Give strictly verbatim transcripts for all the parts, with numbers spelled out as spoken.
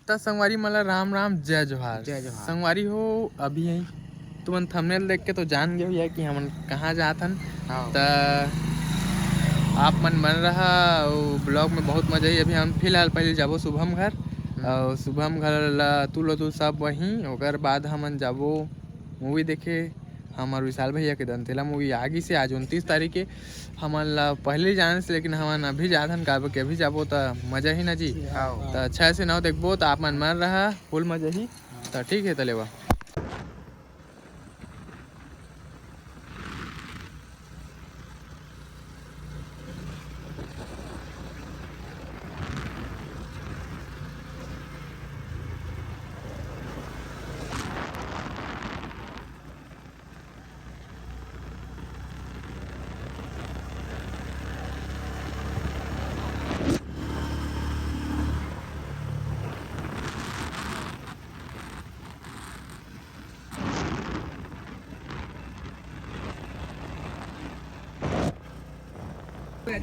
त संगवारी मन ला राम राम, जय जोहार। जय जोहार। संगवारी हो, अभी यही तुमन थंबनेल देख के तो जान गए होइहा कि हमन कहाँ जात हन। हाँ। त आप मन बन रहा, अउ ब्लॉग में बहुत मजा ही। अभी हम फिलहाल पहले जाबो शुभम घर, हम्म। अउ शुभम घर ला तू लो तू सब वहीं, ओकर बाद हमन जाबो मूवी देखे। हमर विशाल भैया के दंतेला मूवी आ गिस हे आज उनतीस तारीख के। हमन ला पहले जाने से, लेकिन हमन अभी जात हन, काबर कि अभी जाबो त मजा ही ना जी। हाँ। त छह से नौ देखबो, त आप मन मन रहा, फुल मजा ही। त ठीक है, त लेवा।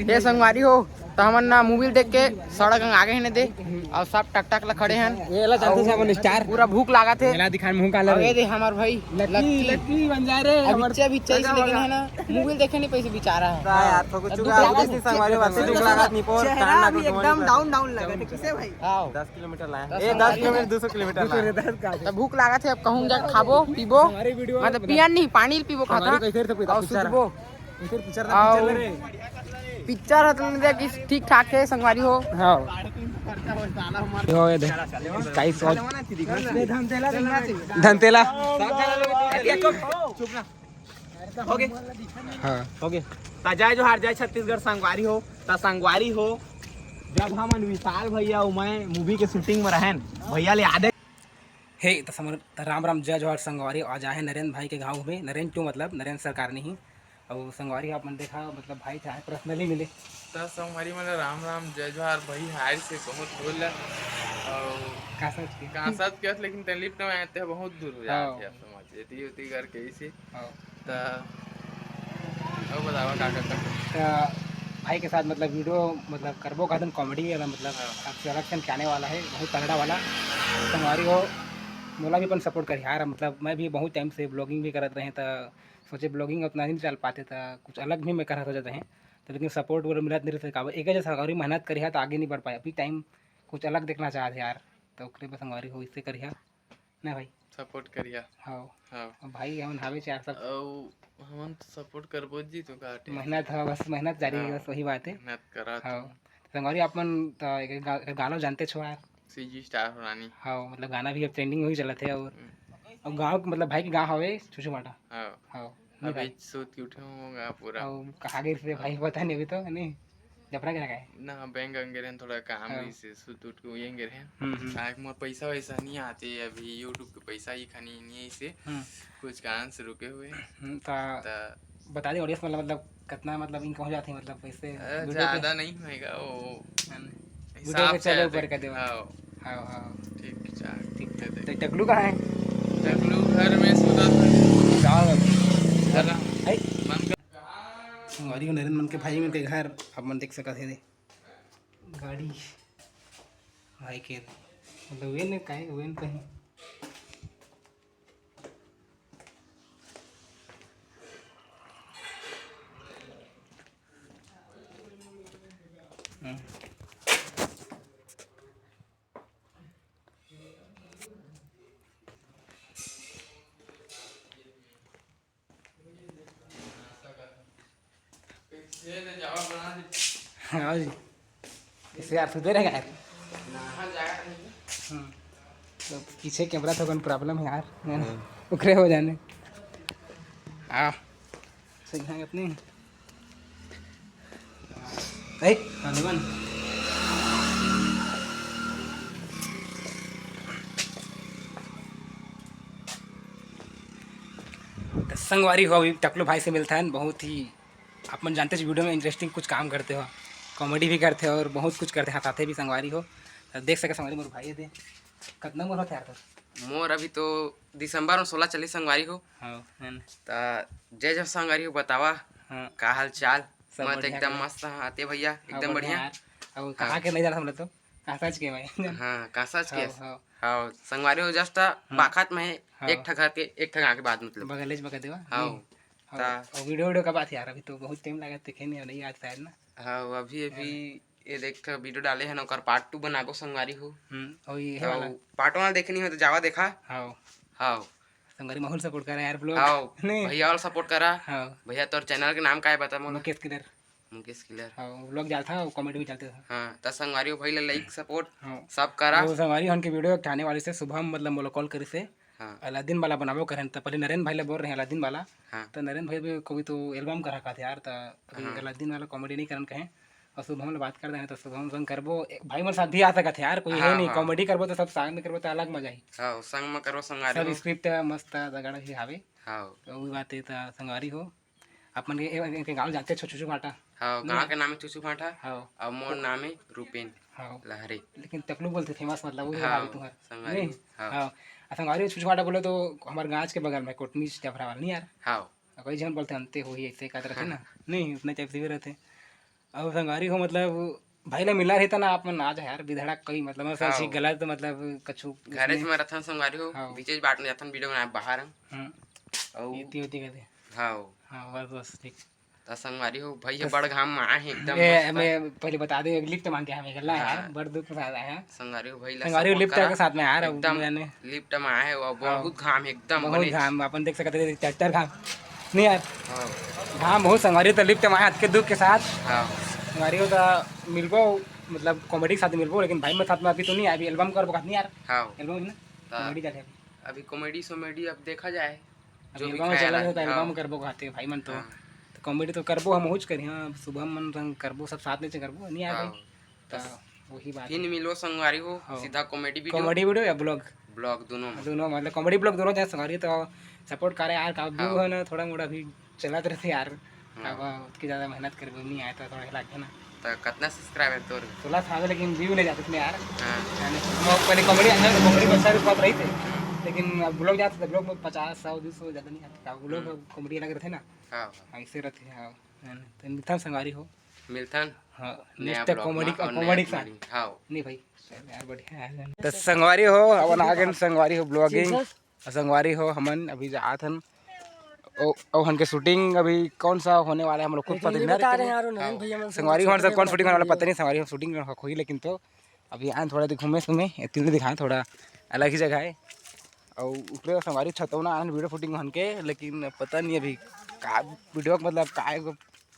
हे संगवारी हो, त हमन ना मूवी देख के सड़क अंग आगे हने दे, अउ सब टकटक ला खड़े हन। ये ला जानते अउ सब अपन स्टार। पूरा भूख लागत हे। ये ला दिखान मुंह काला अउ ये रे। दे हमर भाई लकी, लकी। लकी बन जा रे, अब हमर बिच्चे बिच्चे इसे लेकिन है ना, मूवी देखे नहीं पैसे बेचारा है। का यार, थोको अब चुका दुख लागत उदेस नहीं संगवारी हो, बात से दुख लागत नहीं पोर, चेहरा कान ना भी टूट एकदम होने डाउन डाउन लगा थे, किसे भाई? हाँ। दस किलोमीटर लाए। दस ए, दस किलोमीटर। किलोमीटर, दो सौ किलोमीटर लाए। त भूख लागत हे, अब कहूँ जा खाबो पीबो, मतलब पियन नहीं, पानी पीबो, खाता अउ सुतबो। पिक्चर ना, अउ पिक्चर ना रे। पिक्चर ह तो देख, ठीक ठाक है संगवारी हो। हाँ। ये हो, ये दे। Sky shot. धनतेला। चुप ना। हो गे। हाँ। हो गे। त जय जोहार, जय छत्तीसगढ़ संगवारी हो। त संगवारी हो, जब हमन विशाल भैया अउ मैं मूवी के शूटिंग में रहन, भैया ले आदे। हे, त समर-, त राम राम, जय जोहार संगवारी। आज आहे नरेंद्र भाई के गाँव में, नरेंद्र टू मतलब नरेंद्र सरकार नहीं। अउ संगवारी आप मन देखा, मतलब भाई चाहे पर्सनली मिले। त संगवारी मन राम राम, जय जोहार। भाई हार से बहुत दूर ला, अउ कांसत के। कांसत के, लेकिन ते लिफ्ट में आए ते बहुत दूर हो जात हाँ। हे, आप समझ, एती ओती करके इसे। हाँ। त अउ बतावा का करता? त भाई के साथ मतलब वीडियो मतलब करबो कहत हन, कॉमेडी वाला, मतलब हाँ। आपके इलेक्शन के आने वाला है, बहुत तगड़ा वाला। संगवारी हो, मोला भी अपन सपोर्ट करिहा यार, मतलब मैं भी बहुत टाइम से ब्लॉगिंग भी करत रहे, त सोचे ब्लॉगिंग उतना नहीं चल पाते, त कुछ अलग भी मैं करत हो जाते हैं, त लेकिन सपोर्ट वोला मिलत नहीं रहिस, काबर एक जैसा संगवारी मेहनत करिहा त आगे नहीं बढ़ पाए, अभी टाइम कुछ अलग देखना चाहत हे यार, त ओकरे बर संगवारी हो इससे करिहा। ना भाई। सपोर्ट करिहा। हाँ। हाँ। अब भाई हमन हावे चार सब। अउ हमन तो सपोर्ट करबो जी, तो का टेंशन। मेहनत ह, बस मेहनत जारी हे, हाँ। बस वही बात है। मेहनत करा हाँ। तो। संगवारी आप मन त एक गा-, एक गाना जानते छो यार। सीजी स्टार रानी। हाँ, मतलब गाना भी अब ट्रेंडिंग में ही चलत है और हम्म। अब गाँव के, मतलब भाई के गाँव हवे छुछुमाटा। हाँ। हाँ। अभी भाई। सूत के उठे होगा पूरा। अउ कहाँ गए थे भाई, पता नहीं अभी तो, नहीं? जफरा के ना गए? ना, बैंक अंगे रहन, थोड़ा काम हाँ। रहिस हे, सुत उठ के उइयें गे रहेन। हम्म, हम्म। काहे कि मोर पैसा वैसा नहीं आते अभी, YouTube के पैसा ही खानी नहीं है इसे, हम्म। कुछ कारण से रुके हुए। हम्म, त त बता दे ऑडियंस, मतलब, मतलब कितना, मतलब इनकम हो जाते हैं, मतलब पैसे अ, वीडियो पे? ज्यादा नहीं होएगा वो, हाँ। वीडियो हिसाब पे से चले आते। ऊपर कर देवा। हाँ। हाँ, हाँ। ठीक, चार, ठीक, ठीक, ठीक। तो टकलू कहाँ है? टकलू घर में सुता था। जाओ अब। चला। है? बंद कर। संगवारी हो, नरेंद्र मन के भाई मन के घर आप मन देख सकत हे, दे गाड़ी भाई के, मतलब वेन काहे वेन कहीं। हम्म। हाँ जी। इसे यार सुधर है यार। हम्म। तो पीछे कैमरा थोकन प्रॉब्लम है यार, है ना? हम्म। उखरे हो जाने। हाँ। सही है अपनी। ए, हाँ, निमन। त संगवारी हो, अभी टकलू भाई से मिलत हन। बहुत ही, आप मन जानते हो, वीडियो में इंटरेस्टिंग कुछ काम करते हो, कॉमेडी भी करते हो और बहुत कुछ करते हैं, हंसाते भी संगवारी हो। त देख सके संगवारी, मोर भाई हे दे। कितना उम्र होता है यार तोर? मोर अभी तो दिसंबर में सोलह चली संगवारी हो। हाँ, है ना। त जय जय संगवारी हो, बतावा, हाँ। का हाल चाल? सब मैं तो बढ़िया एकदम है। मस्त हाँ, आते भैया, हाँ, एकदम बढ़िया बढ़िया। यार। अब हाँ। कहाँ के नहीं जाना हम लोग तो? कासच के भाई। हाँ, कासच के। हाँ, हाँ। हाँ, संगवारी हो, just हाँ। बाखत में हाँ। एक ठा घर के, एक ठा गाँव के बात, मतलब। बगलेच बगत देवा। हाँ। नहीं। हाँ, ता- और video, video का बात यार, अभी तो बहुत time लगा, देखे नहीं, नहीं आज शायद ना। हाँ, अभी, अभी हाँ। ये देख video डाले हैं ना, ओकर part two बनाबो संगवारी हो। हम्म, और ये तो वाला। Part one देखनी हो तो जावा देखा। हाँ। हाँ। संगवारी माहौल support करा यार vlog। हाँ, नहीं। भैया वाला support करा। हाँ। भैया तोर channel के नाम का है बता मोला? मुकेश किलर। मुकेश किलर। हाँ, vlog डालता है, comedy भी डालते हैं। हाँ, त संगवारी हो भाई ला like support हाँ। सब करा। वो संगवारी हो उनके video एक ठाने वाली से शुभम मतलब मोला call करी से। हाँ। अलादीन वाला बनाबो करन त पहले नरेंद्र भाई ला बोल रहे हैं अलादीन वाला। हाँ। त नरेंद्र भाई भी कभी तो album करा का थे यार, त अभी हाँ। अलादीन वाला comedy नहीं करन कहें। और शुभम ला बात कर देना, तो शुभम संग करबो। ए, भाई मन साथ भी आ सकत है यार, कोई है हाँ, नहीं, हाँ। Comedy करबो तो सब संग में करबो तो अलग मजा ही। हाँ, संग में करबो, संगवारी सब हो। Script है, मस्त है, तगड़ा भी हावे। हाँ। तो वही बात है, तो संगवारी हो। अपन के, ए, इनके गाँव जानते हैं, छुचू भाटा। हाँ, नहीं। गाँव के नाम है छुचू भाटा। हाँ। और मोर नाम है रूपेन हाँ। लहरे। लेकिन टकलू बोलते famous, मतलब, वो हाँ, हावे तुम्हार। संगवारी नहीं? हो। हाँ। हाँ। आ संगवारी हो, छुचू भाटा बोले तो हमारे गाँव के बगल में कोटनी डभरा वाला, नहीं यार? हाँ। कोई झन बोलते अंते होही, ऐसे कहत रथे ना। हाँ। नहीं, उतना type से भी रथे। अउ संगवारी हो, मतलब, भाई ला मिला रहिता ना, आप मन आ जा यार, बिधड़ा कोई, मतलब, मैं हाँ। सोची गलत, मतलब, कछु घरे उसमें में रथन संगवारी हो, हाँ। बीचे बाट में जाथन video बनाए बाहर हम। हम्म। अउ एती ओती कर दे। हाँ। हाँ, बस, बस, ठीक। त संगवारी हो, भाई ह बस। बड़ घाम में आए हे एकदम ए, मस्त। मैं पहले बता दे, एक lift मांग के हमें गल्ला हाँ। यार, बड़ दुख से आया है। संगवारी हो, भाई ला संगवारी हो, support lift करा। के साथ में यार, अब एकदम मैंने lift में आए हे, वो हाँ। बहुत घाम हे एकदम बहुत बनेच। घाम, अपन देख सकते हैं, चट्टर घाम। नहीं यार, हाँ। घाम बहुत संगवारी हो, त lift में आए अतके दुख के साथ। हाँ। संगवारी हो त मिलबो, मतलब, comedy के साथ मिलबो, लेकिन भाई मन साथ में अभी तो नहीं आए, अभी album करबो कहत नहीं यार। हाँ। Album है ना? हाँ। Comedy चले अभी। अभी comedy somedy अब देखा जाए, जो अभी भी album ख्याल चला आए। जाए त album हाँ। करबो कहते भाई मन तो। हाँ। त comedy तो करबो, हम उहुच करी, हाँ, शुभम मन संग करबो, सब साथ में से करबो, नहीं आए हाँ। भाई। त बस। वही बात फिर है। मिलो संगवारी हो, हाँ। सीधा comedy video। Comedy video या vlog? Vlog दोनों में। दोनों, मतलब, comedy vlog दोनों चाहे संगवारी तो support करे यार, का view हाँ। है ना, थोड़ा मोड़ा भी चलत रहिथे यार। हाँ। अब ओतकी ज्यादा मेहनत करबे, नहीं आए त थोड़ा लागथे ना। त कतना subscriber तोर? सोलह सौ आवे, लेकिन view नहीं जाते इसमें यार। हाँ। यानी हम पहले comedy, comedy में अच्छा भी बहुत रही थे, लेकिन अब vlog जाते तो vlog में पचास, सौ, दो सौ ज्यादा नहीं आते। अब vlog हम्म। Comedy अलग रहिथे ना। हाँ, हाँ। ऐसे रहिथे, हाँ। यानी तो मिलथन संगवारी हो। मिलथन। हाँ, नया next vlog comedy में का, और comedy नया के साथ। Comedy। हाँ। नहीं भाई, यार बढ़िया है। त संगवारी हो, अपन आ गए संगवारी हो vlogging। अउ संगवारी हो, हमन अभी जात हन। ओ, ओ, हन के shooting अभी कौन सा होने वाला है, हम लोग खुद पता नहीं बता रहे हैं यार, नहीं हाँ। भैया, मन से संगवारी हो, हन से कौन shooting होने वाला, पता नहीं। संगवारी हो, shooting होई लेकिन तो अभी आए थोड़ा देख घूमे सुमे, ये तीन दिखाए, थोड़ा अलग ही जगह है। अउ ऊपरे संगवारी छतौना आन video shooting हन के, लेकिन पता नहीं अभी का video, मतलब, का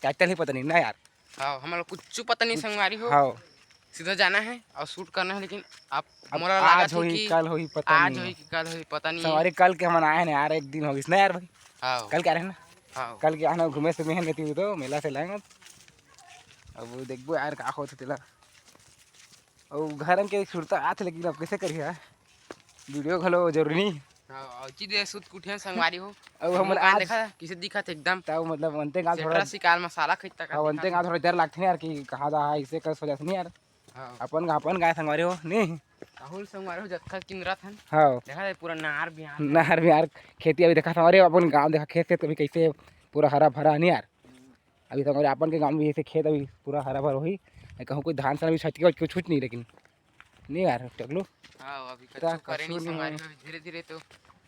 title ही पता नहीं ना यार। हाँ, हमन ला कुछ पता नहीं संगवारी हो। हाँ। सीधा जाना है और shoot करना है, लेकिन आप अब मोला आज लागत है होही, कि कल होही, पता आज नहीं होही है। कि कल होही, पता नहीं है। संगवारी, कल के हमन आए हैं यार, एक दिन हो गइस ना यार भाई। हाँ। कल के आ रहे हैं ना? हाँ। कल के आना घूमे सुमे हैं, नहीं तो मेला से लाएंगे। अब देखबो यार का होथे तेला। अउ घर के सुरता आथे, लेकिन अब कैसे करिए यार? Video घलो जरूरी। हाँ, अउ चीज ये सुत के उठे संगवारी हो। अउ हमन मुंह कान आज देखा, किसे दिखत एकदम तब मतलब अंते गाल थोड़ा सेटरा शिकार मसाला खइता का हाँ, अंते दिखत। गाल थोड़ा डर लागथे यार कि कहाँ जा है, इसे कर सो जाथे नहीं यार। हाँ। अपन अपन गाय संगवारी हो नहीं। राहुल संगवारी हो जतका किंदरत हन। हाँ। देखा जाए पूरा नार बिहार। नार बिहार खेती अभी देखा संगवारी हो, अपन गाँव देखा खेत से अभी कैसे पूरा हरा भरा नहीं यार। अभी संगवारी अपन के गाँव में ऐसे खेत अभी पूरा हरा भरा होही। कहूँ कोई धान सन अभी छटके कुछ कुछ नहीं, लेकिन नहीं यार टकलू। हाँ, अभी ता कछु करे कछु नहीं नहीं संगवारी है। हो, अभी धीरे धीरे तो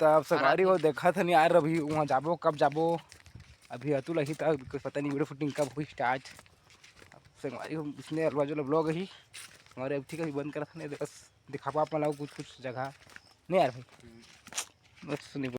त अब संगवारी हो देखत हन यार, अभी वहाँ जाबो, कब जाबो, अभी अतुल अही त कुछ पता नहीं video shooting कब होही start। अब संगवारी हो इसने अलवा जो vlog ही संगवारी अब ठीक है, अभी बंद करत हन, बस दिखाबो आप मन ला कुछ कुछ जगह नहीं यार भाई। बस नहीं